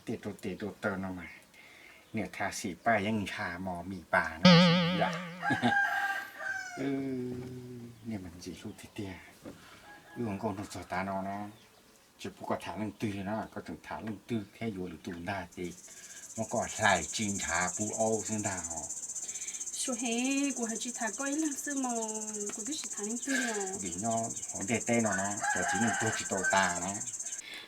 Tiaj rau tes rau taw no mas, niam thav xim paj yeej ntsha mos mis pas no. Niaj mas ntxim hlub tiag tiag. Wb ua nkauj nraug txog tav no na, tsis pub koj tham leej twg li na, koj tseem tham leej twg thiab yuav lwm tus ntag ces muab koj hlais tsis ntshav pub aub xwb ntag os. Suav hev, kuv hais tsis tham koj ib leeg xwb mas, kuv twb tsis tham leej twg li. Vim nyob hauv ntiaj teb no na, cov txiv neej tuag tsis tau tas na.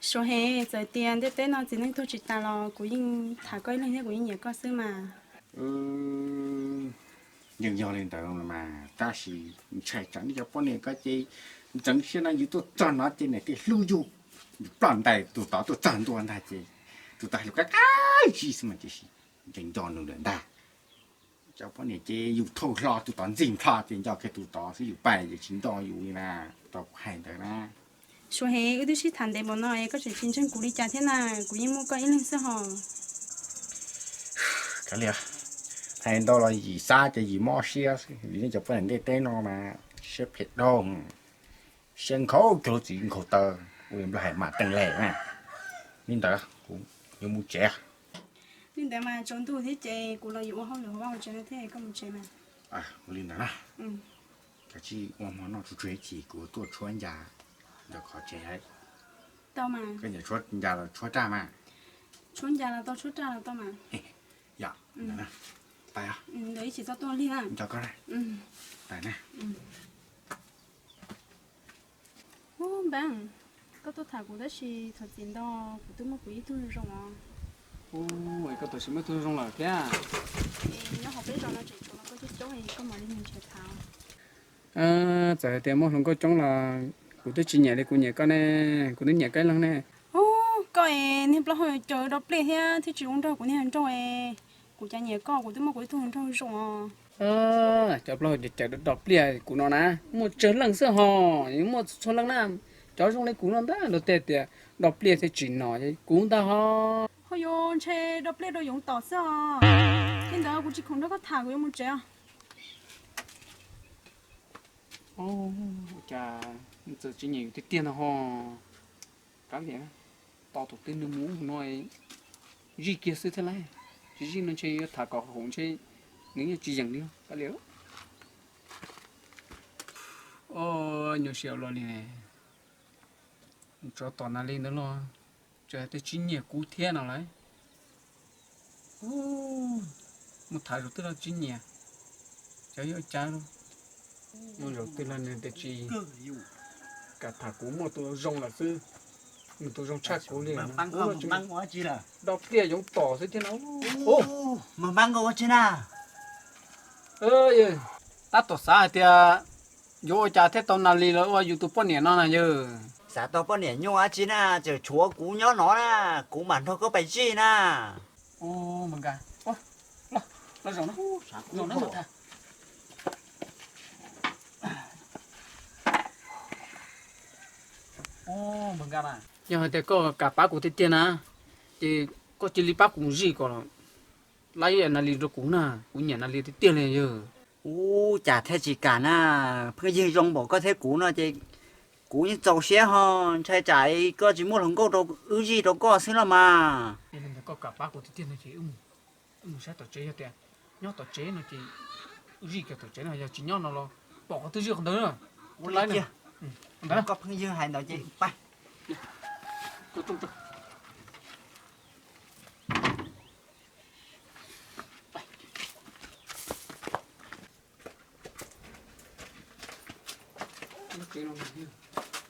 Suav hev, txawm tias ntiaj teb no txiv neej tuag tsis tas los kuv yeej tham koj ib leeg thiab kuv yeej nyiam koj xwb mas. Yeej yog li ntawd mas, tab sis ntshai tsam nej cov poj niam ko ces ntxeev siab no yus tuaj txog no ces niam tij hlub yus, yus ploj ntais tus tod tuaj txog ntua ntag ces tus tod yus qab qab zib xwb mas tiam sis ntshe nco nws lawm ntag. Cov poj niam ces yus thauj hlo tus tod ntxig nplho ces nco kiag tus tod xwb, yus pais ces tsis nco yus li na, tus tod kuv hais ntawd na. Suav hev, wb twb sib tham ntev npaum no es koj tseem tsis ntseeg kuv li cas thiab na, kuv yeej muaj koj ib leeg xwb hos. Kav liam, hais ntau los yim xav ces yim mob siab xwb, vim nej cov poj niam ntiaj teb no mas siab phem dhau, siab nkhaus cuag lub txiv nkhaus taw, ua li Nplog hais mas teej lem na. Li ntawd kuv yuav mus tsev. Li ntawd mas tsaus ntuj thiab ces kuv los yuav ua hauj lwm hauv vaj hauv tsev no thiab, koj mus tsev mas. Ua li ntawd na. Kav tsij ua hmo noj tsuag tsuag ib chim, kuv tuaj tshuab ncas ntawm qhov tsev. Tau mas. Koj nyiam tshuab ncas los tshuab raj mas. Tshuab ncas los tau, tshuab raj los tau mas. Yog, pais os. Ntawd ib chim txhob tuaj lig na. Nco koj na. Pais na. Ub, Npeeb, koj tuaj tham kuv tab sis txhob txwm nto, kuv twb muaj kuv ib tug zoo os. Ub, koj twb muaj ib tug zoo lawm thiab. Nyob hauv peb zos no tseem tshuav hluas nkauj coob coob, koj mam li mus nrhiav tham. Txawm hais tias muaj hluas nkauj coob los kuv twb tsis nyiam li kuv nyiam koj ne, kuv twb nyiam koj ib leeg ne. Ub, koj es niag plaub hau caws do pliaj thiab thiaj tsis zoo nraug kuv niag hluas nraug es, kuv cas nyiam koj, kuv twb muaj kuv ib tug hluas nraug zoo os. Cov plaub hau caws do pliaj kuv no na, muaj tsawg leej xwb hos, muaj txhua leej na. Cov zoo li kuv no ntag luag tej tias do pliaj thiaj tsim nom, kuv ntag hos. Ho yuav ntshe do pliaj rau yoov tom xwb os. Li ntawd kuv tsis khoom nrog koj tham, kuv yuav mus tsev os. Ua cas txawm tsis nyiam yus tiag tiag no ho. Kav liam, tos tus twg nws mus no zij kiag xwb thiab lauj. Tsis zij no ntshe yuav tham kom haum ntshe nws yeej tsis yeem li. Kav liam. Nyuaj siab ua luaj li, tsov tom Nas Lis ntawd los tseem hais tias tsis nyiam kuv thiab no lauj. Mus tham zaum twg los tsis nyiam, cov yuav cas los. Muaj zaum twg los nws tias tsis kam tham kuv, muaj tus zoo lawm xwb. Nws tus zoo tshaj kuv li. Do pliaj yoov tom xwb thiab no. Tab tom xav hais tias yuav ua cas thiaj tau Nas Lis los ua yus tus poj niam no na yawg. Xav tau poj niam nyuaj dab tsi na, tseem tshuav kuv nyob no na, kuv mam nrog koj pais zij na. Yog hais tias koj kam pab kuv tiag tiag na, ces koj cia li pab kuv mus zij kom laib Nas Lis rau kuv na, kuv nyiam Nas Lis tiag tiag li yawg. Ub, cas thiaj tsis kam na, pheej yig zoo npaum koj thiab kuv no ces kuv yeej txaus siab ho, ntshai tsam koj tsis muaj hluas nkauj rau wb zij rau koj xwb los mas. Koj kam pab kuv tiag tiag no ces wb mus saib tom tsev, yog tias nyob tom tsev no ces wb zij kiag tom tsev no, yog tsis nyob no los pom qhov twg zij qhov ntawd na. Ua li ntawd, koj pheej yig hais ntawd ces pab.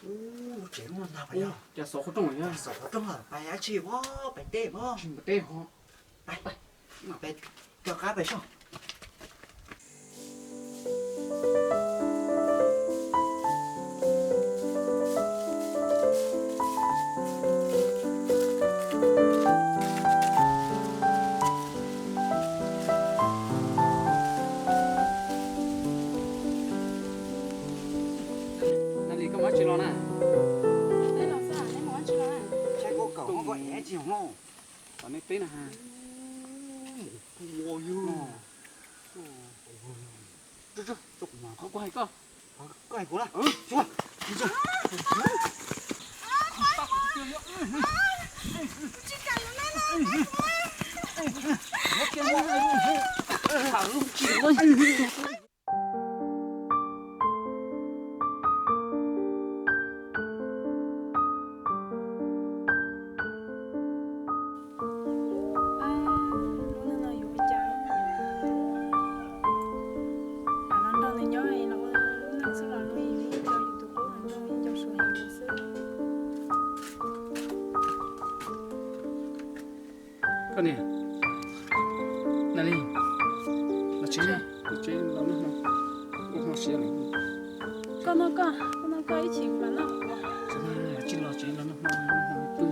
Ub, tsev muaj ntag pais yog. Cas xov qhov rooj, xov qhov rooj lawm, pais dab tsi, pais teb, tsis pais teb ho. Pais, pais, mam pais rov qab pais soj. Nas Lis, koj mus dab tsi los na? Tom nej teb na. Qhov kuv hais koj. Lub neej no yuav ua cas? Lam los nrog nws nyob los ua lub neej xwb los nws yeej nco yus tus qub los nrog yeej nco suav heev xwb. Koj niam, Nas Lis, los tsev, los tsev los noj hmo, ua hmo siav lawm. Koj noj koj, koj noj koj ib chim kuv mam noj kuv. Tsis los tsev los noj hmo, noj hmo pw.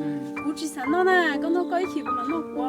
Kuv tsis xav noj na, koj noj koj ib chim kuv mam noj kuv.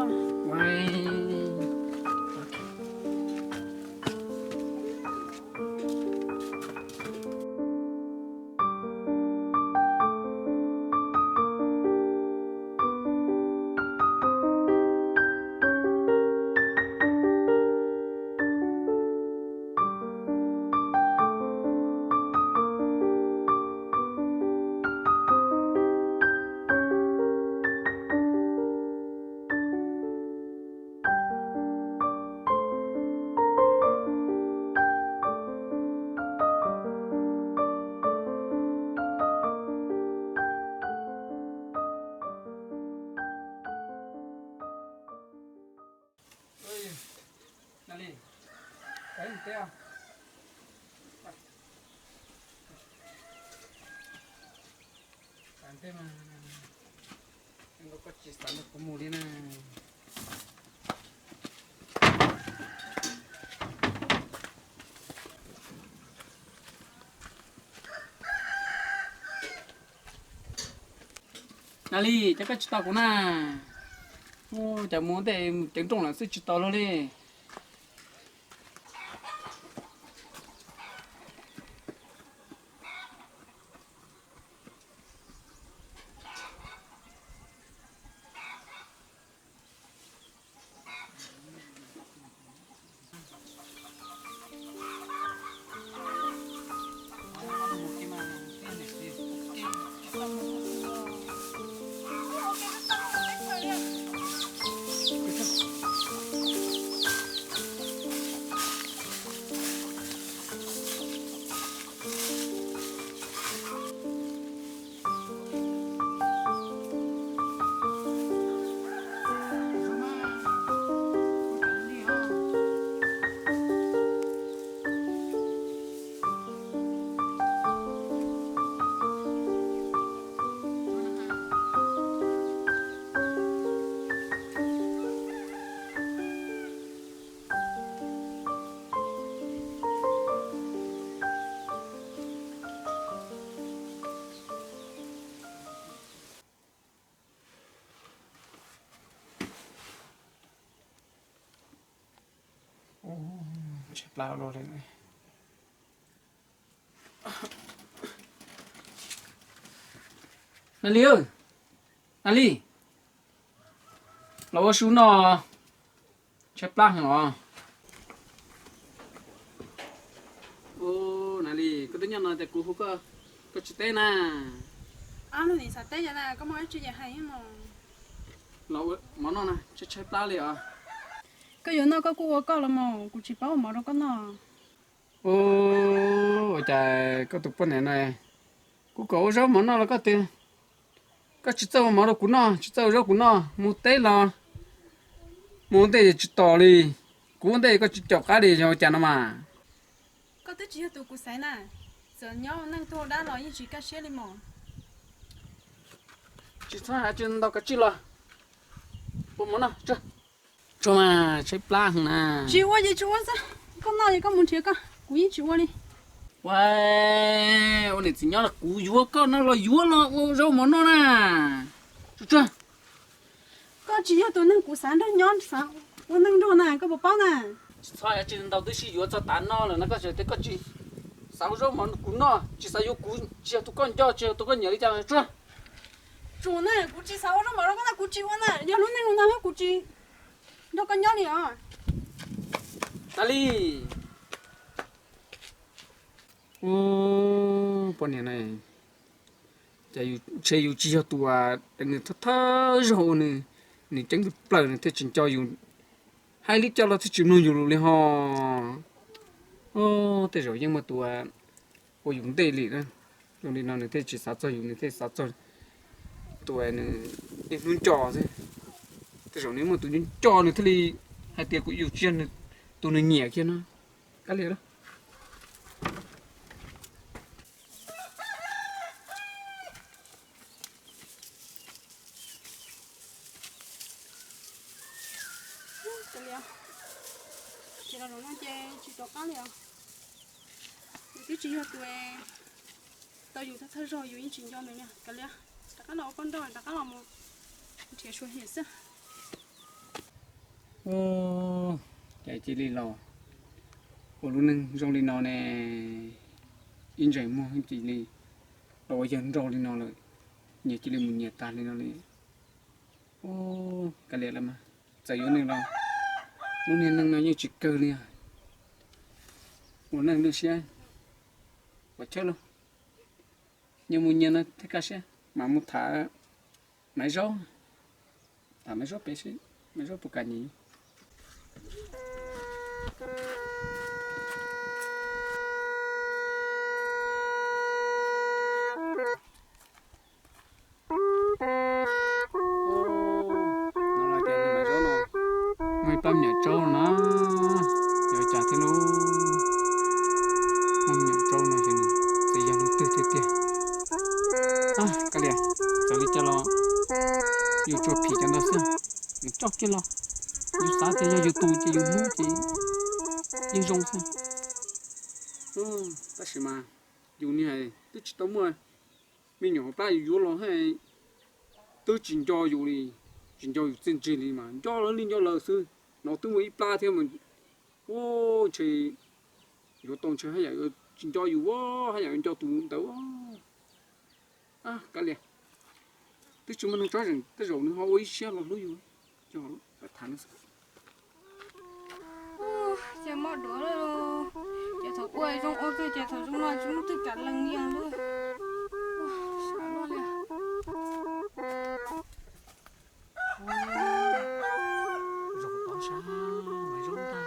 Nas Lis, koj tsis xav nrog kuv mus li na. Nas Lis, cas koj tsis tos kuv na? Ua cas mus ntej ceev nrooj lawm xwb tsis tos luag li. Tshaib plab ua luaj li. Nas Lis, Nas Lis, los ua su no, tshaib plab heev os. Ua, Nas Lis, koj twb nyob no tias kuv hu koj, koj tsis teb na. Ab, nim xav teb yog na, koj muaj dab tsi hais mog. Los ua mov noj na, tshaib tshaib plab li os. Koj yuav noj koj kuj ua koj los mas, kuv tsis paub ua mov rau koj noj. Ua cas koj tus poj niam no, kuv kom ua zaub mov noj los koj tias koj tsis txawj ua mov rau kuv noj, tsis txawj ua zaub kuv noj, mus teb los mus ntej tsis tos li, kuv ua ntej koj tsis caum qab li, yog ua cas no mas. Koj twb tsis yog tus kuv xaiv na, txawm nyob neej tuag dab los yeej tsis kaj siab li mog. Tsis txhob hais tsis ntau kav tsij los ua mov noj tso. Tsuag mas tshaib plab heev na. Tsis ua ces tsis ua xwb, koj noj ces koj mus nrhiav koj, kuv yeej tsis ua li. Ua, ua niam txiv nyob los kuv yuav koj no los yuav los ua zaub mov noj na. Tsuag tsuag. Koj tsis yog tus neeg kuv xav nrog nyob, xav ua neej nrog na, koj puas paub na? Tsis txhob tsis ntau twb sib yuav txog tav no lawm no koj tseem tias koj tsis xav ua zaub mov kuv noj, tsis xav yuav kuv, tsis yog tus koj nco, tsis yog tus koj nyiam li cas tsuag. Tsuag na, kuv tsis xav ua zaub mov rau koj noj, kuv tsis ua na, yog lub neej no kuv tsis nrog koj nyob li os. Nas Lis. Ua, poj niam no, Ces ntshe yus tsis yog tus uas nws thawj thawj zaug ua nws, nws ceeb plaws nws thiaj tsis nco yus, hais li cas los thiaj tsis mloog yus lus li ho. Tej zaum yeej muaj tus ua yus ntej li na, zoo li no nws thiaj tsis xav txog yus, nws thiaj xav txog tus uas nws niaj hnub nco xwb. Tej zaum nws muaj tus nco nco nws thiaj li hais tias kuv yus tsis yog tus nws nyiam kiag no. Kav liam lauj. Ces los zaum no ces tsis rov qab li os. Nws twb tsis yog tus tau yus thawj thawj zaug, yus yeej tsis nco nws li. Kav liam, rov qab los ua poj nrauj, rov qab los mus nrhiav suav hiam xwb. Ua cas cia li los ua lub neej zoo li no ne? Ib ntsais muag cia li los ua yawg nraug li no lawm, nyias cia li mus nyias tas li no li. Ua kav liam los mas, txawm yuav nws los lub niag neej no yeej tsis kawg li. Ua neej lwj siab, ua chawb lauj. Nyias mus nyias no thiaj kaj siab, mam mus tham Maiv Zaub. Tham Maiv Zaub pem seb Maiv Zaub puas kam nyiam. No ces Maiv Zaub no muaj ib pab me nyuam tsaub no, yog cas thiab lub, muaj me nyuam tsaub no xyov nws txawm yog leej twg tiag tiag. Kav liam, txawm li cas los yus tsuas phim cov ntawd xwb, nws coj kiag los, yus xav tias yog yus tus ces yus hlub ces yeej zoo xwb. Tab sis mas yus niag twb tsis tau muaj me nyuam plab, yus yuav los twb tsis nco yus li, tsis nco yus txiaj ntsig li mas nco lawv li nco lawv xwb. No twb muaj ib plab thiab mas, ua ntshe yuav tau ntshe haj yam tsis nco yus, haj yam yuav nco tus ntawd. Kav liam, twb tsis muaj neeg tsob zeem tej zaum nws ho ua ib siab los hlub yus. Ces mob duav lawm, ces thaum ua zoo ua kawg ces thaum zoo no tsis muaj twg kam lees li lawm. Sab loj li. Zaum tod sab Maiv Zaub ntag.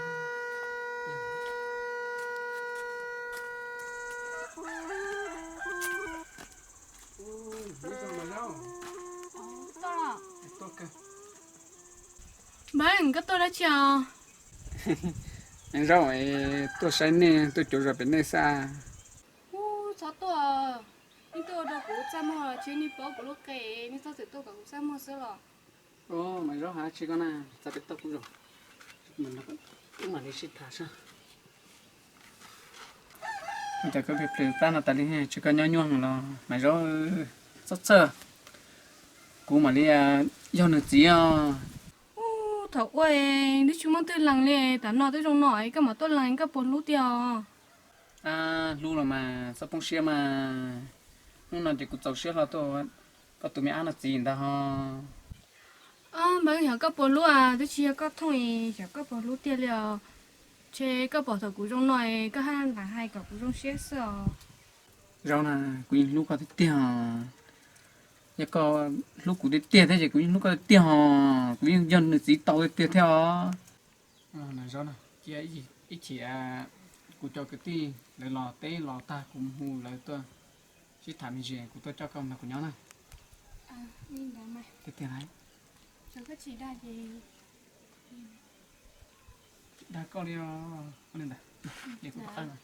Npawg, koj tuaj dab tsi os? Maiv Zaub, tuaj saib nej, tuaj cuav zos pem nej xwb. Ub, txhob tuaj, nej tuaj ua rau kuv txaj muag los tsis nej paub kuv lub qe, nej txhob txwm tuaj kom kuv txaj muag xwb los. Maiv Zaub, hais dab tsi koj na, txhob pem toj kuv zos, wb mam li sib tham saib. Ua cas koj pheej plhws plab no tas li, tsis koj nyob nyuaj los Maiv Zaub, txhob txhawj, kuv mam li yog nws txiv os. Ub, thaum ua twb tsis muaj twg lees li, tam no twb zoo no koj mam tuaj lees koj puas hlub tiag os? Hlub los mas txhob poob siab mas, hnub no ces kuv txaus siab hlo tuaj ua koj tus me ab no txiv ntag ho. Npawg, yog koj puas hlub, twb tsis yog koj thooj, yog koj puas hlub tiag li os? Ntshe koj pom thaum kuv zoo no koj haj nqaim hais kom kuv zoo siab xwb os. Zaub na, kuv yeej hlub koj tiag tiag. Yog koj hlub kuv tiag tiag thiab ces kuv yeej hlub koj tiag tiag os, kuv yeej yog nws txiv tau tiag tiag thiab os. Zaub, cia ib chim kuv cov kwv tij lawv los teb los tag kuv hu lawv tuaj sib tham me ntsis kuv tuaj coj koj nrog kuv nyob na. Tiag tiag lauj. Dag koj li os. Li ntawd, kuv tom qab no.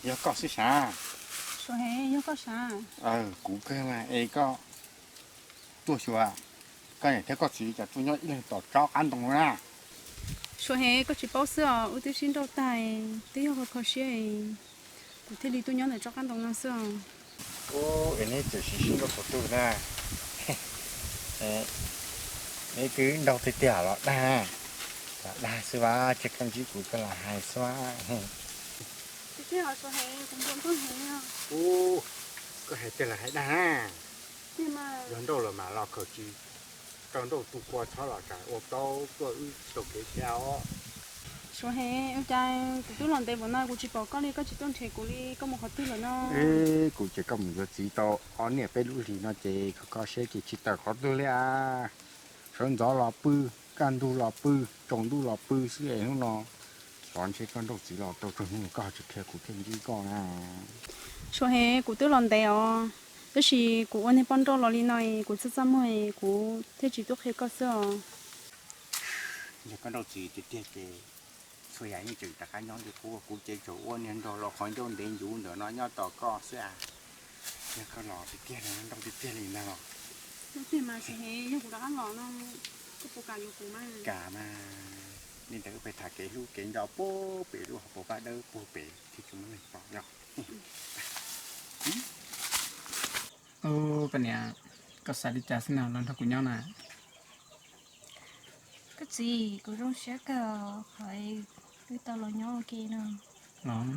Yog koj xwb sav? Suav hev, yog koj sav? Kuv kawg mas, es koj tuaj xyuas koj niam thiab koj txiv cas tuaj nyob ib leeg tom tsob qab ntoo na? Suav hev, koj tsis paub xwb os, wb twb sib nrauj tag, twb yog kho kho siab, kuv thiaj li tuaj nyob ntawm tsob qab ntoo no xwb os. Ub, es neb tseem sib sib nrauj thaum twg na? Neb twb nrauj tiag tiag los dag, los dag xwb vas, ces koj ntsib kuv koj los hais xwb. Ub, koj hais tiag los hais dag na? Yog nrauj los mas los khaws tsis tau nrauj tu kua txhob los tsam ua plaub tuaj wb tsis tau kev khiav os. Suav hev, ua cas kuv twb los ntev npaum no kuv tsis pom koj li, koj tsis tuaj nrhiav kuv li, koj mus qhov twg lawm no? Kuv ces koj mus yuav txiv tau ob niaj peb lub hlis no ces kho kho siab ces tsis tawm qhov twg li as. Sawv ntxov los pw, kaj ntug los pw, tsaus ntuj los pw xwb es hnub no xyov ntshe koj nrauj txiv los tau txog hnub koj tsis qhia kuv thiaj ntsib koj na. Suav hev, kuv twb los ntev os, tab sis kuv ua niag poj nrauj los li no, kuv txaj txaj muag, kuv thiaj tsis tuaj qhia koj xwb os. Yog koj nrauj txiv tiag tiag ces txhua yam yeej tseem rov qab nyob li qub, kuv ces tsuas ua niag nraug los qhov ncauj ntev ncuv ntawm no nyob tos koj xwb as. Yog koj los tiag tiag, nrauj tiag tiag li ntag los? Yog kuv rov qab los no, koj puas kam yuav kuv mas? Kam mas. Li ntawd wb pheej tham kev hlub kev nco puag pem lub hauv paus paj dawb puag pem thiaj tsis muaj neeg pom yog. Ub, koj niam, koj xav li cas xwb no los nrog kuv nyob na? Koj txiv, kuv zoo siab kawg qhov wb tau los nyob ua ke no. Los,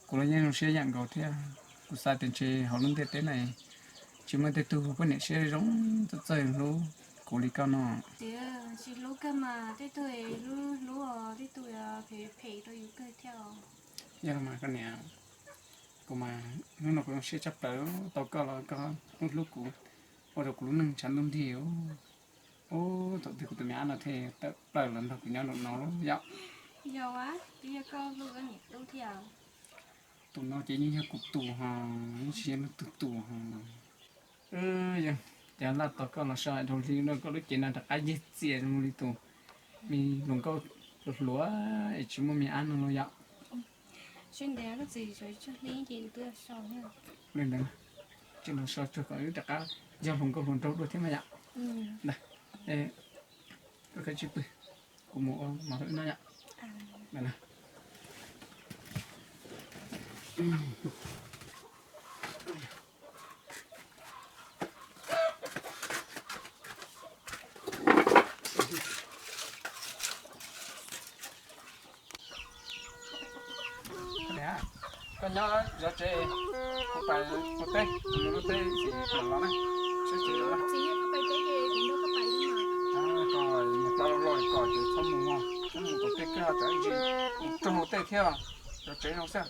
kuv los yeej zoo siab yam nkaus thiab. Kuv xav tias ntshe hauv lub ntiaj teb no tsis muaj tej tug poj niam siab zoo txawj txawj hlub kuv li koj no. Txiv, tsis hlub kawg mas, tej tug hlub hlub os, tej tug phem phem rau yus kawg thiab os. Yog los mas koj niam, kuv mas hnub no kuv zoo siab tshaj plaws tau koj los koj hlub hlub kuv, ua rau kuv lub neej ntshav ntuj nrig. Ub, thaum twg kuv tus me ab no thiaj tawm plaws los nrog kuv nyob nraum no lauj yom. Yog, twb yog koj hlub koj niam tub thiab. Tus no ces yeej yog kuv tus ho, yeej tsis yog leej twg tus ho. Yog, ces laj tos koj los so dhau hli no koj lub cev no rov qab yig txias zoo li tus me hluas nkauj hluas hluas es tsis muaj me ab no los yom. Sib ntev koj txiv, tsam ib tsag hlib ces twb so thiab. Li ntawd, tsis los so tsuag kom wb rov qab yog hluas nkauj hluas nraug dua thiab mas yom. Ntag, koj kav tsij pw, kuv mus ua mov rau wb noj yom. Ntag na. Koj nyob zov tsev, kuv pais ua teb, kuv mus ua teb ces mam los na. Saib tsev los. Koj mus tau los kom ces txhob mus, txhob mus tom tej kawg tsam ib ntsis mus raug luag tej thiab. Zov tsev no xwb.